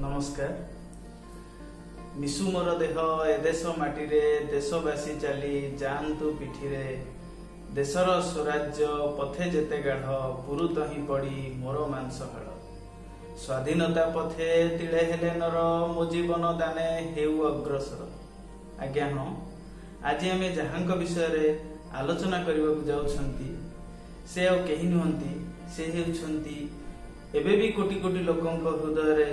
ନମସ୍କାର। ମିଶୁ ମୋର ଦେହ ଏ ଦେଶ ମାଟିରେ, ଦେଶବାସୀ ଚାଲି ଯାଆନ୍ତୁ ପିଠିରେ। ଦେଶର ସ୍ୱରାଜ୍ୟ ପଥେ ଯେତେ ଗାଢ଼, ପୁରୁ ତହିଁ ପଡ଼ି ମୋର ମାଂସ ହାଡ଼। ସ୍ୱାଧୀନତା ପଥେ ତିଳେ ହେଲେ ନର, ମୋ ଜୀବନ ଦାନେ ହେଉ ଅଗ୍ରସର। ଆଜ୍ଞା ହଁ, ଆଜି ଆମେ ଯାହାଙ୍କ ବିଷୟରେ ଆଲୋଚନା କରିବାକୁ ଯାଉଛନ୍ତି, ସେ ଆଉ କେହି ନୁହନ୍ତି, ସେ ହେଉଛନ୍ତି ଏବେ ବି କୋଟି କୋଟି ଲୋକଙ୍କ ହୃଦୟରେ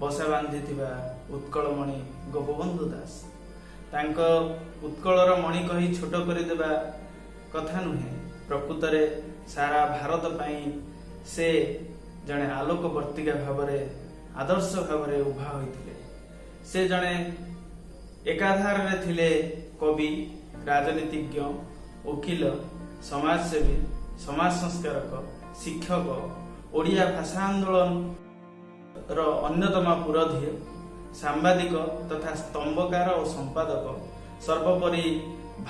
ବସା ବାନ୍ଧିଥିବା ଉତ୍କଳମଣି ଗୋପବନ୍ଧୁ ଦାସ। ତାଙ୍କ ଉତ୍କଳର ମଣି କହି ଛୋଟ କରିଦେବା କଥା ନୁହେଁ। ପ୍ରକୃତରେ ସାରା ଭାରତ ପାଇଁ ସେ ଜଣେ ଆଲୋକବର୍ତ୍ତିକା ଭାବରେ, ଆଦର୍ଶ ଭାବରେ ଉଭା ହୋଇଥିଲେ। ସେ ଜଣେ ଏକାଧାରରେ ଥିଲେ କବି, ରାଜନୀତିଜ୍ଞ, ଓକିଲ, ସମାଜସେବୀ, ସମାଜ ସଂସ୍କାରକ, ଶିକ୍ଷକ, ଓଡ଼ିଆ ଭାଷା ଆନ୍ଦୋଳନର ଅନ୍ୟତମ ପୁରୋଧୀ, ସାମ୍ବାଦିକ ତଥା ସ୍ତମ୍ଭକାର ଓ ସମ୍ପାଦକ, ସର୍ବୋପରି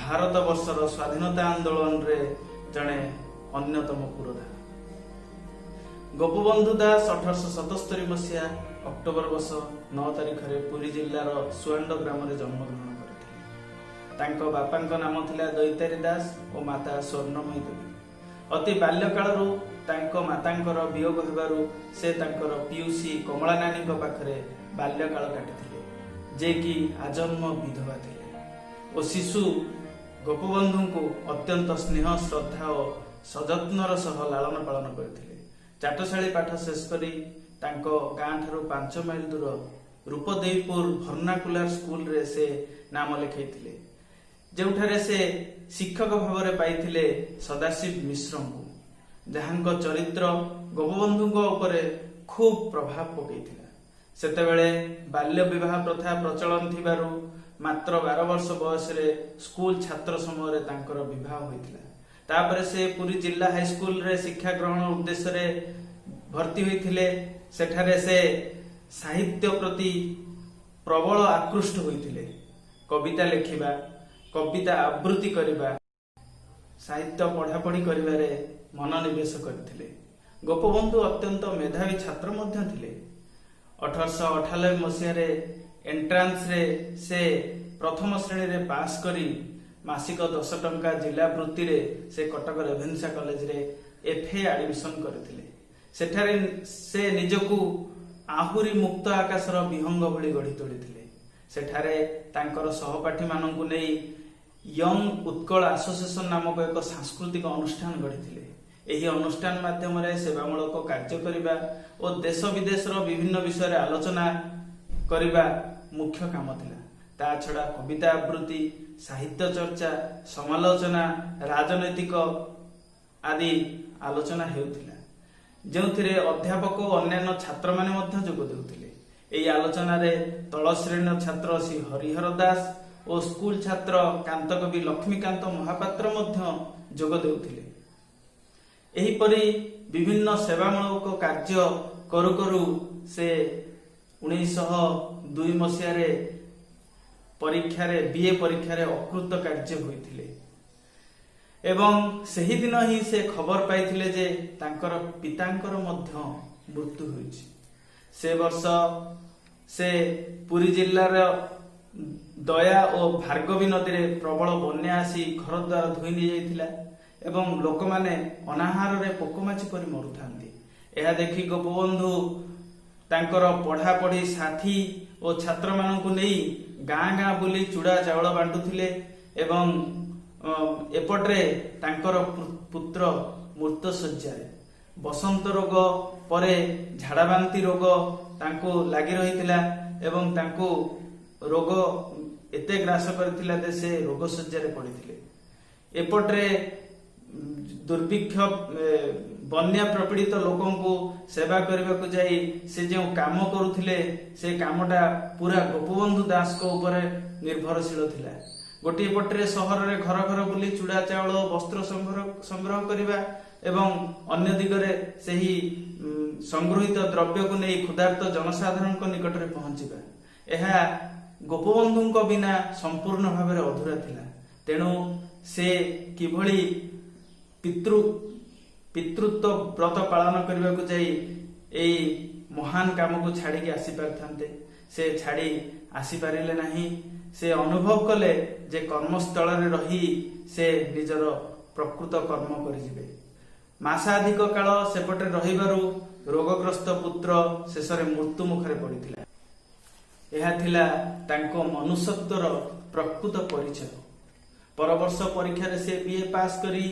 ଭାରତ ବର୍ଷର ସ୍ୱାଧୀନତା ଆନ୍ଦୋଳନରେ ଜଣେ ଅନ୍ୟତମ ପୁରୋଧା। ଗୋପବନ୍ଧୁ ଦାସ 1877 ମସିହା ଅକ୍ଟୋବର ମାସ 9 ତାରିଖରେ ପୁରୀ ଜିଲ୍ଲାର ସୁଆଣ୍ଡ ଗ୍ରାମରେ ଜନ୍ମଗ୍ରହଣ କରିଥିଲେ। ତାଙ୍କ ବାପାଙ୍କ ନାମ ଥିଲା ଦୈତାରୀ ଦାସ ଓ ମାତା ସ୍ୱର୍ଣ୍ଣମୟୀ ଦେବୀ। ଅତି ବାଲ୍ୟକାଳରୁ ତାଙ୍କ ମାତାଙ୍କର ବିୟୋଗ ହେବାରୁ ସେ ତାଙ୍କର ପିଉସୀ କମଳା ନାନୀଙ୍କ ପାଖରେ ବାଲ୍ୟକାଳ କାଟିଥିଲେ, ଯେ କି ଆଜନ୍ମ ବିଧବା ଥିଲେ ଓ ଶିଶୁ ଗୋପବନ୍ଧୁଙ୍କୁ ଅତ୍ୟନ୍ତ ସ୍ନେହ, ଶ୍ରଦ୍ଧା ଓ ସଯତ୍ନର ସହ ଲାଳନ ପାଳନ କରିଥିଲେ। ଚାଟଶାଳୀ ପାଠ ଶେଷ କରି ତାଙ୍କ ଗାଁ ଠାରୁ 5 ମାଇଲ ଦୂର ରୂପଦେଇପୁର ଭର୍ଣ୍ଣାକୁଲାର ସ୍କୁଲରେ ସେ ନାମ ଲେଖାଇଥିଲେ, ଯେଉଁଠାରେ ସେ ଶିକ୍ଷକ ଭାବରେ ପାଇଥିଲେ ସଦାଶିବ ମିଶ୍ରଙ୍କୁ, ଯାହାଙ୍କ ଚରିତ୍ର ଗୋପବନ୍ଧୁଙ୍କ ଉପରେ ଖୁବ୍ ପ୍ରଭାବ ପକାଇଥିଲା। ସେତେବେଳେ ବାଲ୍ୟ ବିବାହ ପ୍ରଥା ପ୍ରଚଳନ ଥିବାରୁ ମାତ୍ର 12 ବର୍ଷ ବୟସରେ ସ୍କୁଲ ଛାତ୍ର ସମୟରେ ତାଙ୍କର ବିବାହ ହୋଇଥିଲା। ତାପରେ ସେ ପୁରୀ ଜିଲ୍ଲା ହାଇସ୍କୁଲରେ ଶିକ୍ଷା ଗ୍ରହଣ ଉଦ୍ଦେଶ୍ୟରେ ଭର୍ତ୍ତି ହୋଇଥିଲେ। ସେଠାରେ ସେ ସାହିତ୍ୟ ପ୍ରତି ପ୍ରବଳ ଆକୃଷ୍ଟ ହୋଇଥିଲେ। କବିତା ଲେଖିବା, କବିତା ଆବୃତ୍ତି କରିବା, ସାହିତ୍ୟ ପଢ଼ାପଢ଼ି କରିବାରେ ମନୋନିବେଶ କରିଥିଲେ। ଗୋପବନ୍ଧୁ ଅତ୍ୟନ୍ତ ମେଧାବୀ ଛାତ୍ର ମଧ୍ୟ ଥିଲେ। 1898 ମସିହାରେ ଏଣ୍ଟ୍ରାନ୍ସରେ ସେ ପ୍ରଥମ ଶ୍ରେଣୀରେ ପାସ୍ କରି ମାସିକ 10 ଟଙ୍କା ଜିଲ୍ଲା ବୃତ୍ତିରେ ସେ କଟକ ରେଭେନ୍ସା କଲେଜରେ ଏଫଏ ଆଡମିସନ କରିଥିଲେ। ସେଠାରେ ସେ ନିଜକୁ ଆହୁରି ମୁକ୍ତ ଆକାଶର ବିହଙ୍ଗ ଭଳି ଗଢ଼ି ତୋଳିଥିଲେ। ସେଠାରେ ତାଙ୍କର ସହପାଠୀମାନଙ୍କୁ ନେଇ ୟଙ୍ଗ ଉତ୍କଳ ଆସୋସିଏସନ ନାମକ ଏକ ସାଂସ୍କୃତିକ ଅନୁଷ୍ଠାନ ଗଢ଼ିଥିଲେ। ଏହି ଅନୁଷ୍ଠାନ ମାଧ୍ୟମରେ ସେବାମୂଳକ କାର୍ଯ୍ୟ କରିବା ଓ ଦେଶ ବିଦେଶର ବିଭିନ୍ନ ବିଷୟରେ ଆଲୋଚନା କରିବା ମୁଖ୍ୟ କାମ ଥିଲା। ତା ଛଡ଼ା କବିତା ଆବୃତ୍ତି, ସାହିତ୍ୟ ଚର୍ଚ୍ଚା, ସମାଲୋଚନା, ରାଜନୈତିକ ଆଦି ଆଲୋଚନା ହେଉଥିଲା, ଯେଉଁଥିରେ ଅଧ୍ୟାପକ ଓ ଅନ୍ୟାନ୍ୟ ଛାତ୍ରମାନେ ମଧ୍ୟ ଯୋଗ ଦେଉଥିଲେ। ଏହି ଆଲୋଚନାରେ ତଳ ଶ୍ରେଣୀର ଛାତ୍ର ଶ୍ରୀ ହରିହର ଦାସ ଓ ସ୍କୁଲ ଛାତ୍ର କାନ୍ତକବି ଲକ୍ଷ୍ମୀକାନ୍ତ ମହାପାତ୍ର ମଧ୍ୟ ଯୋଗ ଦେଉଥିଲେ। ଏହିପରି ବିଭିନ୍ନ ସେବାମୂଳକ କାର୍ଯ୍ୟ କରୁ କରୁ ସେ 1902 ମସିହାରେ ପରୀକ୍ଷାରେ, ବିଏ ପରୀକ୍ଷାରେ ଅକୃତ କାର୍ଯ୍ୟ ହୋଇଥିଲେ ଏବଂ ସେହିଦିନ ହିଁ ସେ ଖବର ପାଇଥିଲେ ଯେ ତାଙ୍କର ପିତାଙ୍କର ମଧ୍ୟ ମୃତ୍ୟୁ ହୋଇଛି। ସେ ବର୍ଷ ସେ ପୁରୀ ଜିଲ୍ଲାର ଦୟା ଓ ଭାର୍ଗବୀ ନଦୀରେ ପ୍ରବଳ ବନ୍ୟା ଆସି ଘରଦ୍ୱାର ଧୋଇ ନେଇଯାଇଥିଲା ଏବଂ ଲୋକମାନେ ଅନାହାରରେ ପୋକମାଛି ପରି ମରୁଥାନ୍ତି। ଏହା ଦେଖି ଗୋପବନ୍ଧୁ ତାଙ୍କର ପଢ଼ାପଢ଼ି ସାଥୀ ଓ ଛାତ୍ରମାନଙ୍କୁ ନେଇ ଗାଁ ଗାଁ ବୁଲି ଚୁଡ଼ା ଚାଉଳ ବାଣ୍ଟୁଥିଲେ ଏବଂ ଏପଟରେ ତାଙ୍କର ପୁତ୍ର ମୃତଶଯ୍ୟାରେ। ବସନ୍ତ ରୋଗ ପରେ ଝାଡ଼ାବାନ୍ତି ରୋଗ ତାଙ୍କୁ ଲାଗି ରହିଥିଲା ଏବଂ ତାଙ୍କୁ ରୋଗ ଏତେ ଗ୍ରାସ କରିଥିଲା ଯେ ସେ ରୋଗଶଯ୍ୟାରେ ପଡ଼ିଥିଲେ। ଏପଟରେ ଦୁର୍ଭିକ୍ଷ, ବନ୍ୟା ପ୍ରପୀଡ଼ିତ ଲୋକଙ୍କୁ ସେବା କରିବାକୁ ଯାଇ ସେ ଯେଉଁ କାମ କରୁଥିଲେ, ସେ କାମଟା ପୁରା ଗୋପବନ୍ଧୁ ଦାସଙ୍କ ଉପରେ ନିର୍ଭରଶୀଳ ଥିଲା। ଗୋଟିଏ ପଟରେ ସହରରେ ଘର ଘର ବୁଲି ଚୁଡ଼ା, ଚାଉଳ, ବସ୍ତ୍ର ସଂଗ୍ରହ କରିବା ଏବଂ ଅନ୍ୟ ଦିଗରେ ସେହି ସଂଗୃହୀତ ଦ୍ରବ୍ୟକୁ ନେଇ କ୍ଷୁଧାର୍ତ ଜନସାଧାରଣଙ୍କ ନିକଟରେ ପହଞ୍ଚିବା, ଏହା ଗୋପବନ୍ଧୁଙ୍କ ବିନା ସମ୍ପୂର୍ଣ୍ଣ ଭାବରେ ଅଧୁରା ଥିଲା। ତେଣୁ ସେ କିଭଳି ପିତୃତ୍ୱ ବ୍ରତ ପାଳନ କରିବାକୁ ଯାଇ ଏଇ ମହାନ କାମକୁ ଛାଡ଼ିକି ଆସିପାରିଥାନ୍ତେ। ସେ ଛାଡ଼ି ଆସିପାରିଲେ ନାହିଁ। ସେ ଅନୁଭବ କଲେ ଯେ କର୍ମସ୍ଥଳରେ ରହି ସେ ନିଜର ପ୍ରକୃତ କର୍ମ କରିଯିବେ। ମାସାଧିକ କାଳ ସେପଟେ ରହିବାରୁ ରୋଗଗ୍ରସ୍ତ ପୁତ୍ର ଶେଷରେ ମୃତ୍ୟୁ ମୁଖରେ ପଡ଼ିଥିଲା। ଏହା ଥିଲା ତାଙ୍କ ମନୁଷ୍ୟତ୍ୱର ପ୍ରକୃତ ପରିଚୟ। ପରବର୍ଷ ପରୀକ୍ଷାରେ ସେ ବିଏ ପାସ୍ କରି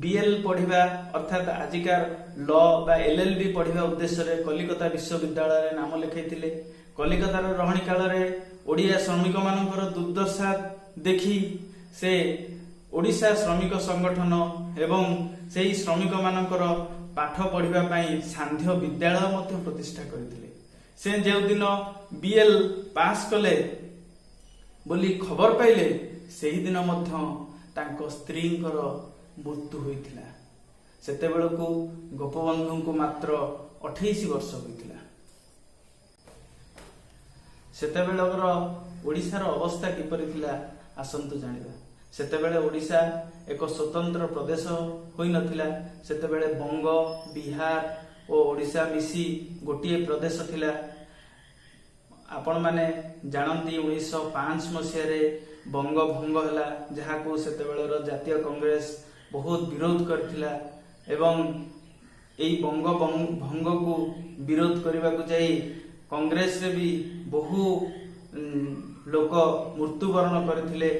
ବିଏଲ୍ ପଢିବା, ଅର୍ଥାତ୍ ଆଜିକାର ଲ ବା ଏଲ୍ଏଲ୍ବି ପଢିବା ଉଦ୍ଦେଶ୍ୟରେ କଲିକତା ବିଶ୍ୱବିଦ୍ୟାଳୟରେ ନାମ ଲେଖାଇଥିଲେ। କଲିକତାର ରହଣି କାଳରେ ଓଡ଼ିଆ ଶ୍ରମିକମାନଙ୍କର ଦୁର୍ଦ୍ଦଶା ଦେଖି ସେ ଓଡ଼ିଶା ଶ୍ରମିକ ସଂଗଠନ ଏବଂ ସେହି ଶ୍ରମିକମାନଙ୍କର ପାଠ ପଢିବା ପାଇଁ ସାନ୍ଧ୍ୟ ବିଦ୍ୟାଳୟ ମଧ୍ୟ ପ୍ରତିଷ୍ଠା କରିଥିଲେ। ସେ ଯେଉଁଦିନ ବିଏଲ୍ ପାସ୍ କଲେ ବୋଲି ଖବର ପାଇଲେ, ସେହିଦିନ ମଧ୍ୟ ତାଙ୍କ ସ୍ତ୍ରୀଙ୍କର ମୃତ୍ୟୁ ହୋଇଥିଲା। ସେତେବେଳକୁ ଗୋପବନ୍ଧୁଙ୍କୁ ମାତ୍ର 28 ବର୍ଷ ହୋଇଥିଲା। ସେତେବେଳର ଓଡ଼ିଶାର ଅବସ୍ଥା କିପରି ଥିଲା, ଆସନ୍ତୁ ଜାଣିବା। ସେତେବେଳେ ଓଡ଼ିଶା ଏକ ସ୍ୱତନ୍ତ୍ର ପ୍ରଦେଶ ହୋଇନଥିଲା। ସେତେବେଳେ ବଙ୍ଗ, ବିହାର ଓ ଓଡ଼ିଶା ମିଶି ଗୋଟିଏ ପ୍ରଦେଶ ଥିଲା। ଆପଣମାନେ ଜାଣନ୍ତି, 1905 ମସିହାରେ ବଙ୍ଗ ଭଙ୍ଗ ହେଲା, ଯାହାକୁ ସେତେବେଳର ଜାତୀୟ କଂଗ୍ରେସ ବହୁତ ବିରୋଧ କରିଥିଲା ଏବଂ ଏଇ ବଙ୍ଗ ଭଙ୍ଗକୁ ବିରୋଧ କରିବାକୁ ଯାଇ କଂଗ୍ରେସରେ ବି ବହୁ ଲୋକ ମୃତ୍ୟୁବରଣ କରିଥିଲେ।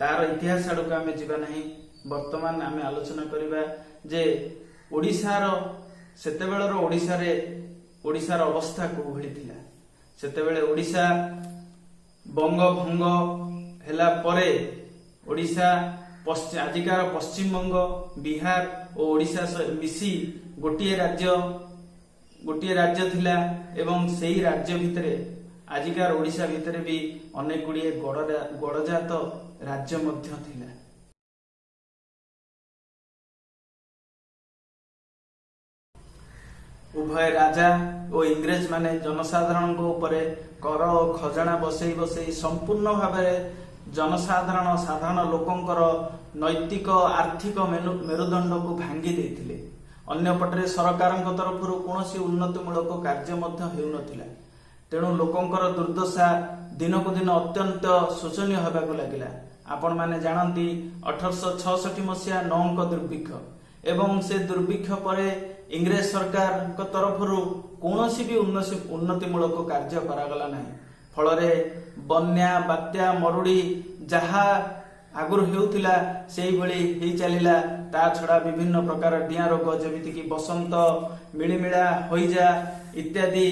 ତାର ଇତିହାସ ଆଡ଼କୁ ଆମେ ଯିବା ନାହିଁ। ବର୍ତ୍ତମାନ ଆମେ ଆଲୋଚନା କରିବା ଯେ ଓଡ଼ିଶାର ସେତେବେଳର ଓଡ଼ିଶାରେ ଓଡ଼ିଶାର ଅବସ୍ଥା କୋଉଭଳି ଥିଲା। ସେତେବେଳେ ଓଡ଼ିଶା ବଙ୍ଗ ଭଙ୍ଗ ହେଲା ପରେ ଓଡ଼ିଶା ଆଜିକାର ପଶ୍ଚିମବଙ୍ଗ, ବିହାର ଓ ଓଡ଼ିଶା ମିଶି ଗୋଟିଏ ରାଜ୍ୟ ଥିଲା ଏବଂ ସେଇ ରାଜ୍ୟ ଭିତରେ, ଆଜିକାର ଓଡ଼ିଶା ଭିତରେ ବି ଅନେକ ଗୁଡ଼ିଏ ଗଡ଼ଜାତ ରାଜ୍ୟ ମଧ୍ୟ ଥିଲା। ଉଭୟ ରାଜା ଓ ଇଂରେଜ ମାନେ ଜନସାଧାରଣଙ୍କ ଉପରେ କର ଓ ଖଜଣା ବସେଇ ବସେଇ ସମ୍ପୂର୍ଣ୍ଣ ଭାବରେ ଜନସାଧାରଣ, ସାଧାରଣ ଲୋକଙ୍କର ନୈତିକ ଆର୍ଥିକ ମେରୁଦଣ୍ଡକୁ ଭାଙ୍ଗି ଦେଇଥିଲେ। ଅନ୍ୟପଟରେ ସରକାରଙ୍କ ତରଫରୁ କୌଣସି ଉନ୍ନତିମୂଳକ କାର୍ଯ୍ୟ ମଧ୍ୟ ହେଉନଥିଲା। ତେଣୁ ଲୋକଙ୍କର ଦୁର୍ଦ୍ଦଶା ଦିନକୁ ଦିନ ଅତ୍ୟନ୍ତ ଶୋଚନୀୟ ହେବାକୁ ଲାଗିଲା। ଆପଣମାନେ ଜାଣନ୍ତି, 1866 ମସିହା ନଅଙ୍କ ଦୁର୍ଭିକ୍ଷ ଏବଂ ସେ ଦୁର୍ଭିକ୍ଷ ପରେ ଇଂରେଜ ସରକାରଙ୍କ ତରଫରୁ କୌଣସି ବି ଉନ୍ନତିମୂଳକ କାର୍ଯ୍ୟ କରାଗଲା ନାହିଁ। ଫଳରେ ବନ୍ୟା, ବାତ୍ୟା, ମରୁଡ଼ି ଯାହା ଆଗରୁ ହେଉଥିଲା, ସେଇଭଳି ହେଇ ଚାଲିଲା। ତା ଛଡା ବିଭିନ୍ନ ପ୍ରକାର ଡିଆଁ ରୋଗ, ଯେମିତିକି ବସନ୍ତ, ମିଳିମିଳା, ହଇଜା ଇତ୍ୟାଦି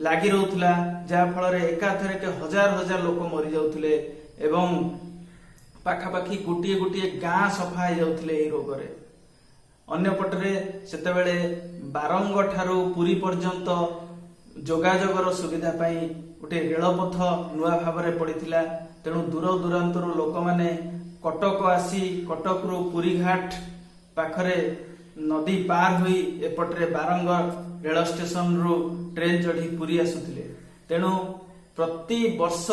ଲାଗି ରହୁଥିଲା, ଯାହା ଫଳରେ ଏକାଥରକେ ହଜାର ହଜାର ଲୋକ ମରିଯାଉଥିଲେ ଏବଂ ପାଖାପାଖି ଗୋଟିଏ ଗୋଟିଏ ଗାଁ ସଫା ହେଇଯାଉଥିଲେ ଏହି ରୋଗରେ। ଅନ୍ୟପଟରେ ସେତେବେଳେ ବାରଙ୍ଗ ଠାରୁ ପୁରୀ ପର୍ଯ୍ୟନ୍ତ ଯୋଗାଯୋଗର ସୁବିଧା ପାଇଁ ଗୋଟିଏ ରେଳପଥ ନୂଆ ଭାବରେ ପଡ଼ିଥିଲା। ତେଣୁ ଦୂର ଦୂରାନ୍ତରୁ ଲୋକମାନେ କଟକ ଆସି କଟକରୁ ପୁରୀଘାଟ ପାଖରେ ନଦୀ ପାର ହୋଇ ଏପଟରେ ବାରଙ୍ଗ ରେଳ ଷ୍ଟେସନରୁ ଟ୍ରେନ ଚଢ଼ି ପୁରୀ ଆସୁଥିଲେ। ତେଣୁ ପ୍ରତି ବର୍ଷ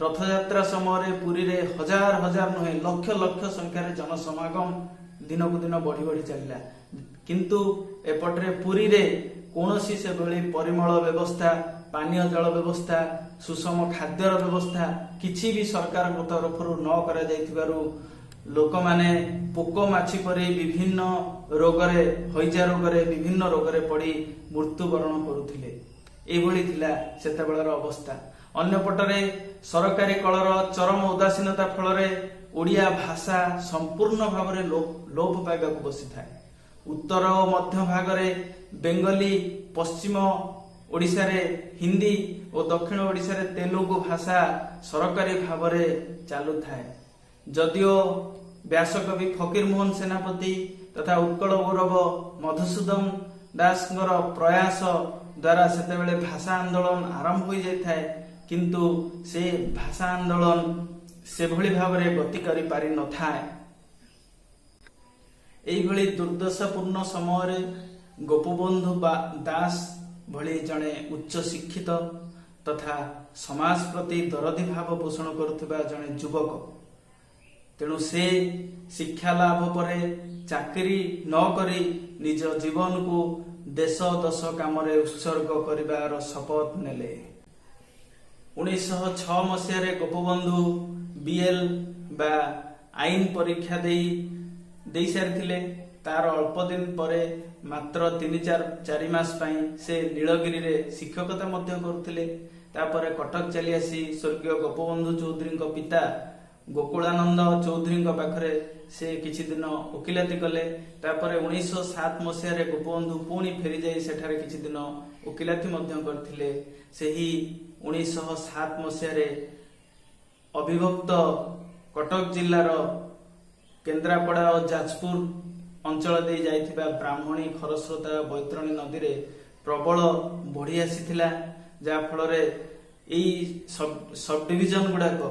ରଥଯାତ୍ରା ସମୟରେ ପୁରୀରେ ହଜାର ହଜାର ନୁହେଁ, ଲକ୍ଷ ଲକ୍ଷ ସଂଖ୍ୟାରେ ଜନସମାଗମ ଦିନକୁ ଦିନ ବଢି ବଢି ଚାଲିଲା। କିନ୍ତୁ ଏପଟରେ ପୁରୀରେ କୌଣସି ସେଭଳି ପରିମଳ ବ୍ୟବସ୍ଥା, ପାନୀୟ ଜଳ ବ୍ୟବସ୍ଥା, ସୁଷମ ଖାଦ୍ୟର ବ୍ୟବସ୍ଥା କିଛି ବି ସରକାରଙ୍କ ତରଫରୁ ନ କରାଯାଇଥିବାରୁ ଲୋକମାନେ ପୋକ ମାଛି ପରି ବିଭିନ୍ନ ରୋଗରେ, ହଇଜା ରୋଗରେ, ବିଭିନ୍ନ ରୋଗରେ ପଡି ମୃତ୍ୟୁବରଣ କରୁଥିଲେ। ଏଇଭଳି ଥିଲା ସେତେବେଳର ଅବସ୍ଥା। ଅନ୍ୟପଟରେ ସରକାରୀ କଳର ଚରମ ଉଦାସୀନତା ଫଳରେ ଓଡ଼ିଆ ଭାଷା ସମ୍ପୂର୍ଣ୍ଣ ଭାବରେ ଲୋପ ପାଇବାକୁ ବସିଥାଏ। ଉତ୍ତର ଓ ମଧ୍ୟ ଭାଗରେ ବେଙ୍ଗଲୀ, ପଶ୍ଚିମ ଓଡ଼ିଶାରେ ହିନ୍ଦୀ ଓ ଦକ୍ଷିଣ ଓଡ଼ିଶାରେ ତେଲୁଗୁ ଭାଷା ସରକାରୀ ଭାବରେ ଚାଲୁଥାଏ। ଯଦିଓ ବ୍ୟାସକବି ଫକୀର ମୋହନ ସେନାପତି ତଥା ଉତ୍କଳ ଗୌରବ ମଧୁସୂଦନ ଦାସଙ୍କର ପ୍ରୟାସ ଦ୍ୱାରା ସେତେବେଳେ ଭାଷା ଆନ୍ଦୋଳନ ଆରମ୍ଭ ହୋଇଯାଇଥାଏ, କିନ୍ତୁ ସେ ଭାଷା ଆନ୍ଦୋଳନ ସେଭଳି ଭାବରେ ଗତି କରିପାରିନଥାଏ। ଏଇଭଳି ଦୁର୍ଦ୍ଦଶାପୂର୍ଣ୍ଣ ସମୟରେ ଗୋପବନ୍ଧୁ ଦାସ ଭଳି ଜଣେ ଉଚ୍ଚ ଶିକ୍ଷିତ ତଥା ସମାଜ ପ୍ରତି ଦରଦୀ ଭାବ ପୋଷଣ କରୁଥିବା ଜଣେ ଯୁବକ, ତେଣୁ ସେ ଶିକ୍ଷା ଲାଭ ପରେ ଚାକିରି ନ କରି ନିଜ ଜୀବନକୁ ଦେଶ ଦଶ କାମରେ ଉତ୍ସର୍ଗ କରିବାର ଶପଥ ନେଲେ। 1906 ମସିହାରେ ଗୋପବନ୍ଧୁ ବିଏଲ ବା ଆଇନ ପରୀକ୍ଷା ଦେଇ ସାରିଥିଲେ। ତାର ଅଳ୍ପ ଦିନ ପରେ ମାତ୍ର ତିନି ଚାରି ମାସ ପାଇଁ ସେ ନୀଳଗିରିରେ ଶିକ୍ଷକତା ମଧ୍ୟ କରୁଥିଲେ। ତାପରେ କଟକ ଚାଲି ଆସି ସ୍ୱର୍ଗୀୟ ଗୋପବନ୍ଧୁ ଚୌଧୁରୀଙ୍କ ପିତା ଗୋକୁଳାନନ୍ଦ ଚୌଧୁରୀଙ୍କ ପାଖରେ ସେ କିଛି ଦିନ ଓକିଲାତି କଲେ। ତାପରେ 1907 ମସିହାରେ ଗୋପବନ୍ଧୁ ପୁଣି ଫେରିଯାଇ ସେଠାରେ କିଛି ଦିନ ଓକିଲାତି ମଧ୍ୟ କରିଥିଲେ। ସେହି 1907 ମସିହାରେ ଅବିଭକ୍ତ କଟକ ଜିଲ୍ଲାର କେନ୍ଦ୍ରାପଡ଼ା ଓ ଯାଜପୁର ଅଞ୍ଚଳ ଦେଇ ଯାଇଥିବା ବ୍ରାହ୍ମଣୀ, ଖରସ୍ରୋତା, ବୈତରଣୀ ନଦୀରେ ପ୍ରବଳ ବଢି ଆସିଥିଲା, ଯାହା ଫଳରେ ଏଇ ସବ୍ ଡିଭିଜନ ଗୁଡାକ,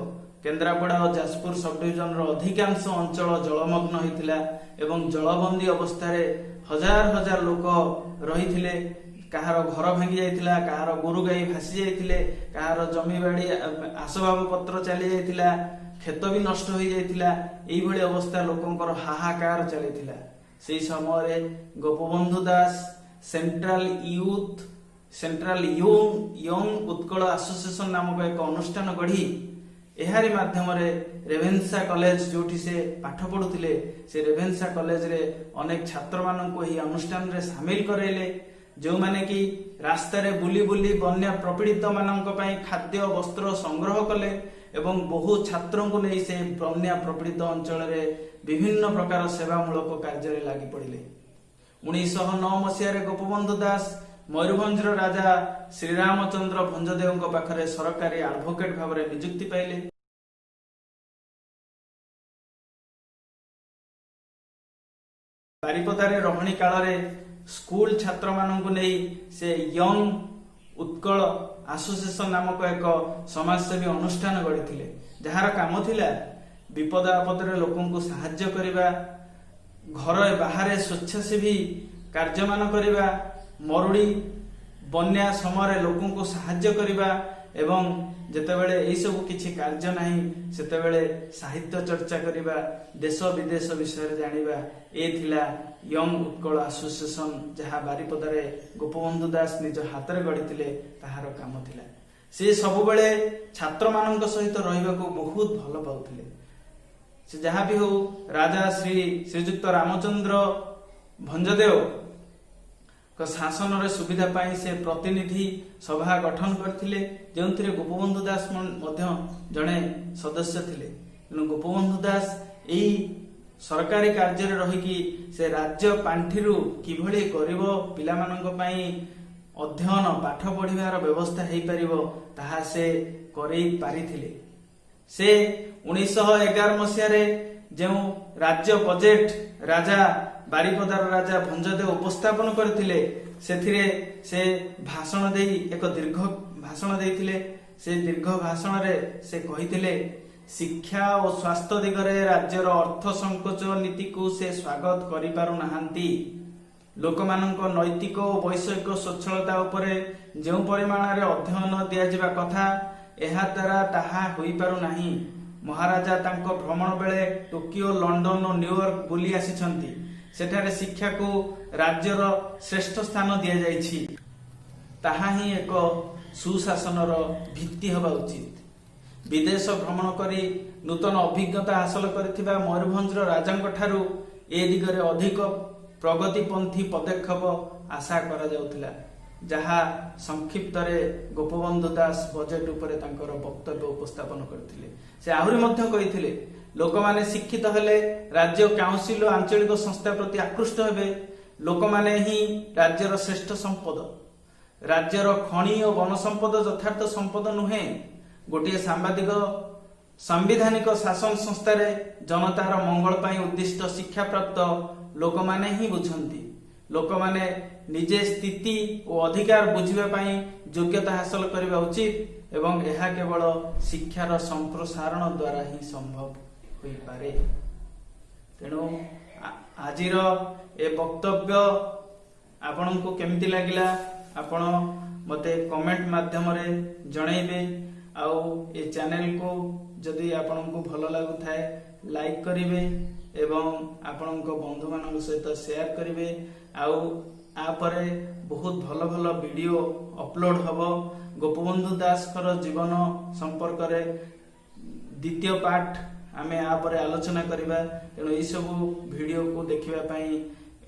କେନ୍ଦ୍ରାପଡ଼ା ଓ ଯାଜପୁର ସବ୍ ଡିଭିଜନର ଅଧିକାଂଶ ଅଞ୍ଚଳ ଜଳମଗ୍ନ ହୋଇଥିଲା ଏବଂ ଜଳବନ୍ଦୀ ଅବସ୍ଥାରେ ହଜାର ହଜାର ଲୋକ ରହିଥିଲେ। କାହାର ଘର ଭାଙ୍ଗି ଯାଇଥିଲା, କାହାର ଗୋରୁ ଗାଈ ଭାସି ଯାଇଥିଲେ, କାହାର ଜମିବାଡି ଆସବାବ ପତ୍ର ଚାଲି ଯାଇଥିଲା, କ୍ଷେତ ବି ନଷ୍ଟ ହୋଇଯାଇଥିଲା। ଏଇଭଳି ଅବସ୍ଥା ଲୋକଙ୍କର ହାହାକାର ଚାଲିଥିଲା। ସେଇ ସମୟରେ Gopabandhu Das central young Utkal association ନାମକ ଏକ ଅନୁଷ୍ଠାନ ଗଢି ଏହାରି ମାଧ୍ୟମରେ ରେଭେନ୍ସା କଲେଜ, ଯୋଉଠି ସେ ପାଠ ପଢୁଥିଲେ, ସେ ରେଭେନ୍ସା କଲେଜରେ ଅନେକ ଛାତ୍ରମାନଙ୍କୁ ଏହି ଅନୁଷ୍ଠାନରେ ସାମିଲ କରାଇଲେ, ଯେଉଁମାନେ କି ରାସ୍ତାରେ ବୁଲି ବୁଲି ବନ୍ୟା ପ୍ରପୀଡ଼ିତ ମାନଙ୍କ ପାଇଁ ଖାଦ୍ୟ, ବସ୍ତ୍ର ସଂଗ୍ରହ କଲେ ଏବଂ ବହୁ ଛାତ୍ରଙ୍କୁ ନେଇ ସେ ବନ୍ୟା ପ୍ରପୀଡ଼ିତ ଅଞ୍ଚଳରେ ବିଭିନ୍ନ ପ୍ରକାର ସେବାମୂଳକ କାର୍ଯ୍ୟରେ ଲାଗି ପଡ଼ିଲେ। 1909 ମସିହାରେ ଗୋପବନ୍ଧୁ ଦାସ ମୟୂରଭଞ୍ଜର ରାଜା ଶ୍ରୀରାମଚନ୍ଦ୍ର ଭଞ୍ଜଦେବଙ୍କ ପାଖରେ ସରକାରୀ ଆଡଭୋକେଟ ଭାବରେ ନିଯୁକ୍ତି ପାଇଲେ। ବାରିପଦାରେ ରହଣି କାଳରେ ସ୍କୁଲ ଛାତ୍ରମାନଙ୍କୁ ନେଇ ସେ ୟଙ୍ଗ ଉତ୍କଳ ଆସୋସିଏସନ ନାମକ ଏକ ସମାଜସେବୀ ଅନୁଷ୍ଠାନ ଗଢ଼ିଥିଲେ, ଯାହାର କାମ ଥିଲା ବିପଦ ଆପଦରେ ଲୋକଙ୍କୁ ସାହାଯ୍ୟ କରିବା, ଘର ବାହାରେ ସ୍ୱେଚ୍ଛାସେବୀ କାର୍ଯ୍ୟମାନ କରିବା, ମରୁଡ଼ି ବନ୍ୟା ସମୟରେ ଲୋକଙ୍କୁ ସାହାଯ୍ୟ କରିବା ଏବଂ ଯେତେବେଳେ ଏଇସବୁ କିଛି କାର୍ଯ୍ୟ ନାହିଁ, ସେତେବେଳେ ସାହିତ୍ୟ ଚର୍ଚ୍ଚା କରିବା, ଦେଶ ବିଦେଶ ବିଷୟରେ ଜାଣିବା। ଏ ଥିଲା ୟଙ୍ଗ ଉତ୍କଳ ଆସୋସିଏସନ, ଯାହା ବାରିପଦାରେ ଗୋପବନ୍ଧୁ ଦାସ ନିଜ ହାତରେ ଗଢ଼ିଥିଲେ, ତାହାର କାମ ଥିଲା। ସେ ସବୁବେଳେ ଛାତ୍ରମାନଙ୍କ ସହିତ ରହିବାକୁ ବହୁତ ଭଲ ପାଉଥିଲେ। ସେ ଯାହା ବି ହଉ, ରାଜା ଶ୍ରୀଯୁକ୍ତ ରାମଚନ୍ଦ୍ର ଭଞ୍ଜଦେବ ଶାସନରେ ସୁବିଧା ପାଇଁ ସେ ପ୍ରତିନିଧି ସଭା ଗଠନ କରିଥିଲେ, ଯେଉଁଥିରେ ଗୋପବନ୍ଧୁ ଦାସ ମଧ୍ୟ ଜଣେ ସଦସ୍ୟ ଥିଲେ। ତେଣୁ ଗୋପବନ୍ଧୁ ଦାସ ଏଇ ସରକାରୀ କାର୍ଯ୍ୟରେ ରହିକି ସେ ରାଜ୍ୟ ପାଣ୍ଠିରୁ କିଭଳି ଗରିବ ପିଲାମାନଙ୍କ ପାଇଁ ଅଧ୍ୟୟନ, ପାଠ ପଢିବାର ବ୍ୟବସ୍ଥା ହେଇପାରିବ, ତାହା ସେ କରେଇ ପାରିଥିଲେ। ସେ 1911 ମସିହାରେ ଯେଉଁ ରାଜ୍ୟ ବଜେଟ ରାଜା, ବାରିପଦାର ରାଜା ଭଞ୍ଜଦେବ ଉପସ୍ଥାପନ କରିଥିଲେ, ସେଥିରେ ସେ ଭାଷଣ ଦେଇ ଏକ ଦୀର୍ଘ ଭାଷଣ ଦେଇଥିଲେ। ସେ ଦୀର୍ଘ ଭାଷଣରେ ସେ କହିଥିଲେ, ଶିକ୍ଷା ଓ ସ୍ୱାସ୍ଥ୍ୟ ଦିଗରେ ରାଜ୍ୟର ଅର୍ଥ ସଂକୋଚ ନୀତିକୁ ସେ ସ୍ୱାଗତ କରିପାରୁନାହାନ୍ତି। ଲୋକମାନଙ୍କ ନୈତିକ ଓ ବୈଷୟିକ ସ୍ୱଚ୍ଛଳତା ଉପରେ ଯେଉଁ ପରିମାଣରେ ଅଧ୍ୟୟନ ଦିଆଯିବା କଥା, ଏହା ଦ୍ୱାରା ତାହା ହୋଇପାରୁନାହିଁ। ମହାରାଜା ତାଙ୍କ ଭ୍ରମଣ ବେଳେ ଟୋକିଓ, ଲଣ୍ଡନ ଓ ନ୍ୟୁୟର୍କ ବୁଲି ଆସିଛନ୍ତି। ସେଠାରେ ଶିକ୍ଷାକୁ ରାଜ୍ୟର ଶ୍ରେଷ୍ଠ ସ୍ଥାନ ଦିଆଯାଇଛି। ତାହା ହିଁ ଏକ ସୁଶାସନର ଭିତ୍ତି ହେବା ଉଚିତ। ବିଦେଶ ଭ୍ରମଣ କରି ନୂତନ ଅଭିଜ୍ଞତା ହାସଲ କରିଥିବା ମୟୂରଭଞ୍ଜର ରାଜାଙ୍କ ଠାରୁ ଏ ଦିଗରେ ଅଧିକ ପ୍ରଗତିପନ୍ଥୀ ପଦକ୍ଷେପ ଆଶା କରାଯାଉଥିଲା, ଯାହା ସଂକ୍ଷିପ୍ତରେ ଗୋପବନ୍ଧୁ ଦାସ ବଜେଟ ଉପରେ ତାଙ୍କର ବକ୍ତବ୍ୟ ଉପସ୍ଥାପନ କରିଥିଲେ। ସେ ଆହୁରି ମଧ୍ୟ କହିଥିଲେ, ଲୋକମାନେ ଶିକ୍ଷିତ ହେଲେ ରାଜ୍ୟ କାଉନସିଲ ଓ ଆଞ୍ଚଳିକ ସଂସ୍ଥା ପ୍ରତି ଆକୃଷ୍ଟ ହେବେ। ଲୋକମାନେ ହିଁ ରାଜ୍ୟର ଶ୍ରେଷ୍ଠ ସମ୍ପଦ। ରାଜ୍ୟର ଖଣି ଓ ବନ ସମ୍ପଦ ଯଥାର୍ଥ ସମ୍ପଦ ନୁହେଁ। ଗୋଟିଏ ସାମ୍ବାଦିକ ସାମ୍ବିଧାନିକ ଶାସନ ସଂସ୍ଥାରେ ଜନତାର ମଙ୍ଗଳ ପାଇଁ ଉଦ୍ଦିଷ୍ଟ ଶିକ୍ଷାପ୍ରାପ୍ତ ଲୋକମାନେ ହିଁ ବୁଝନ୍ତି। ଲୋକମାନେ ନିଜେ ସ୍ଥିତି ଓ ଅଧିକାର ବୁଝିବା ପାଇଁ ଯୋଗ୍ୟତା ହାସଲ କରିବା ଉଚିତ ଏବଂ ଏହା କେବଳ ଶିକ୍ଷାର ସମ୍ପ୍ରସାରଣ ଦ୍ୱାରା ହିଁ ସମ୍ଭବ ହୋଇପାରେ। ତେଣୁ ଆଜିର ଏ ବକ୍ତବ୍ୟ ଆପଣଙ୍କୁ କେମିତି ଲାଗିଲା, ଆପଣ ମୋତେ କମେଣ୍ଟ ମାଧ୍ୟମରେ ଜଣେଇବେ। ଆଉ ଏ ଚ୍ୟାନେଲକୁ ଯଦି ଆପଣଙ୍କୁ ଭଲ ଲାଗୁଥାଏ, ଲାଇକ୍ କରିବେ ଏବଂ ଆପଣଙ୍କ ବନ୍ଧୁମାନଙ୍କ ସହିତ ସେୟାର କରିବେ। ଆଉ ୟାପରେ ବହୁତ ଭଲ ଭଲ ଭିଡ଼ିଓ ଅପଲୋଡ ହବ। ଗୋପବନ୍ଧୁ ଦାସଙ୍କର ଜୀବନ ସମ୍ପର୍କରେ ଦ୍ୱିତୀୟ ପାର୍ଟ ଆମେ ୟାପରେ ଆଲୋଚନା କରିବା। ତେଣୁ ଏଇସବୁ ଭିଡ଼ିଓକୁ ଦେଖିବା ପାଇଁ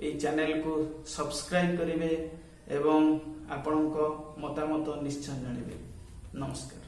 ଏଇ ଚ୍ୟାନେଲକୁ ସବସ୍କ୍ରାଇବ କରିବେ ଏବଂ ଆପଣଙ୍କ ମତାମତ ନିଶ୍ଚୟ ଜଣାଇବେ। ନମସ୍କାର।